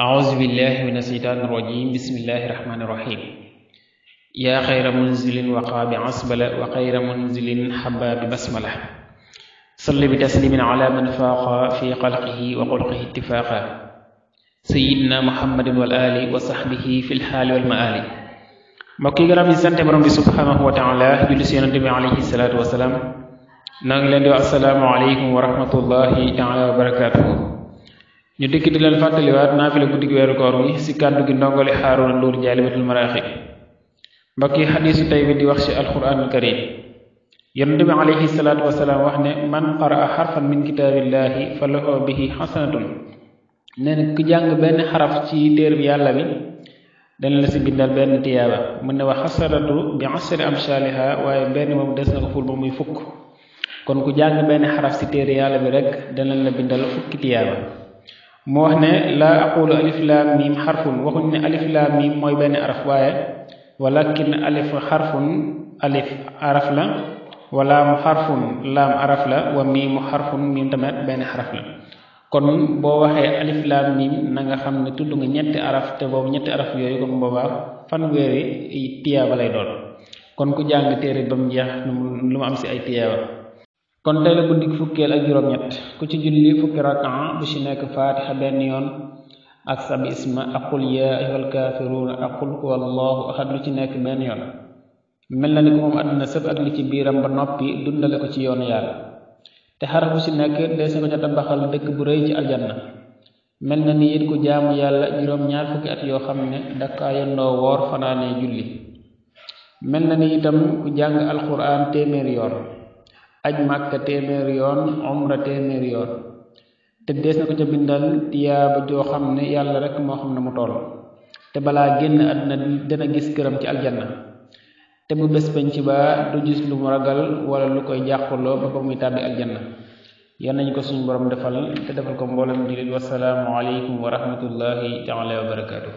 أعوذ بالله من الشيطان الرجيم بسم الله الرحمن الرحيم يا خير منزل وقى بعصبل وخير منزل حبا ببسملة صل بتسليم على من فاق في خلقه وخلقه اتفاقا سيدنا محمد والآل وصحبه في الحال والمآل mbokk yi gannaaw bi sant borom bi subhanahu wa taala julli si yonente bi alayhi salaatu wasalaam noo ngi leen di wax assalaamu aleykum wa rahmatullahi taala wa barakatuhu ñu dikk di leen fàttaliwaat naafila guddi gi weeru koor gi si kàddu gi ndongole Haaruna Nduur jaalibatul maraaxib mbokk yi xadiisu tey bi di wax ci alquranul karim yonente bi alayhi salaatu wasalaam wax ne man qaraa xarfan min kitaabillahi fa lahu bihi xasanatun nee na ku jàng benn xaraf ci téere bi yàlla bi dana la si bindal benn tiyaaba mën ne wax xasaratu bi asri amsaaliha waaye benn moom des na ko ful ba muy fukk kon ku jàng benn xaraf si téere yàlla bi rek dana la bindal fukki tiyaaba mu wax ne laa aqulu alif laam miim xarfun waxuñ ne alif laam miim mooy benn araf waaye walakin alif xarfun alif araf la walaamu xarfun laam araf la wa miimu xarfun miim tamit benn xaraf la kon boo waxee alif laam miim na nga xam ne tudd nga ñetti araf te boobu ñetti araf yooyu kon boobaa fanweeri tiyaaba lay doon kon ku jàng téere ba mu jeex lu mu am si ay tiyaaba kon tey la guddi fukkeel ak juróom-ñett ku ci julli fukki rakaa bu ci nekk faatixa benn yoon ak sabi isma ak qul yaa ayyuhal kaafiruun ak qul huwallaahu ahad lu ci nekk benn yoon mel na ni ko moom àdduna sëpp ak li ci biiram ba noppi dundale ko ci yoonu yàlla te xaraf bu ci nekk des na ko ca tabaxal dëkk bu rëy ci aljanna mel na ni it ku jaamu yàlla juróom-ñaar fukki at yoo xam ne dakkaa yendoo woor fanaanee julli mel na ni itam ku jàng alquran téeméeri yoon aj màkka téeméeri yoon umra téeméeri yoon te dees na ko ca bindal tiyaaba joo xam ne yàlla rek moo xam ne mu toll te balaa génn àddina dina gis këram ci aljanna te bu bés penc ba du gis lu mu ragal wala lu koy jàquloo ba muy tàbbi aljanna yal nañu ko suñu borom defal te defal ko mboolem jullit wasalaamu aleykum wa rahmatullahi taala wa barakatuh